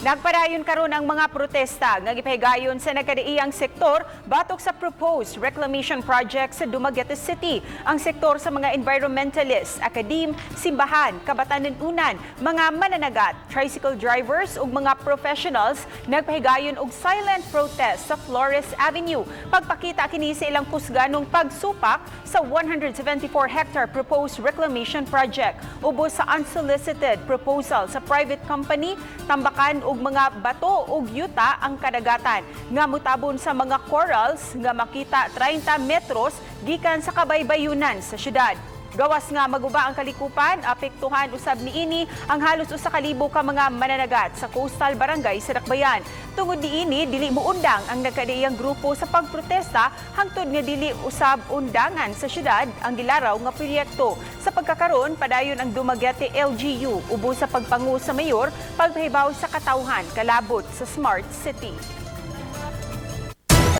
Nagpadayon karon ang mga protesta nga gipahigayon sa nagkadaiyang sektor batok sa proposed reclamation project sa Dumaguete City. Ang sektor sa mga environmentalists, academe, simbahan, kabatanunan, mga mananagat, tricycle drivers ug mga professionals nagpahigayon og silent protest sa Flores Avenue. Pagpakita kini sa ilang kusganong pagsupak sa 174 hectare proposed reclamation project. Ubos sa unsolicited proposal sa private company, tambakan og mga bato ug yuta ang kadagatan nga mutabon sa mga corals nga makita 30 metros gikan sa kabaybayunan sa syudad. Gawas nga maguba ang kalikupan, apektuhan usab niini ang halos 1,000 ka mga mananagat sa coastal barangay sa Dakbayan. Tungod niini, dili muundang ang nagkadaiyang grupo sa pagprotesta hangtod nga dili usab undangan sa syudad ang gilaraw nga proyekto. Sa pagkakaron, padayon ang Dumaguete LGU ubos sa pagpangu sa mayor pagpahibaw sa katawhan kalabot sa Smart City.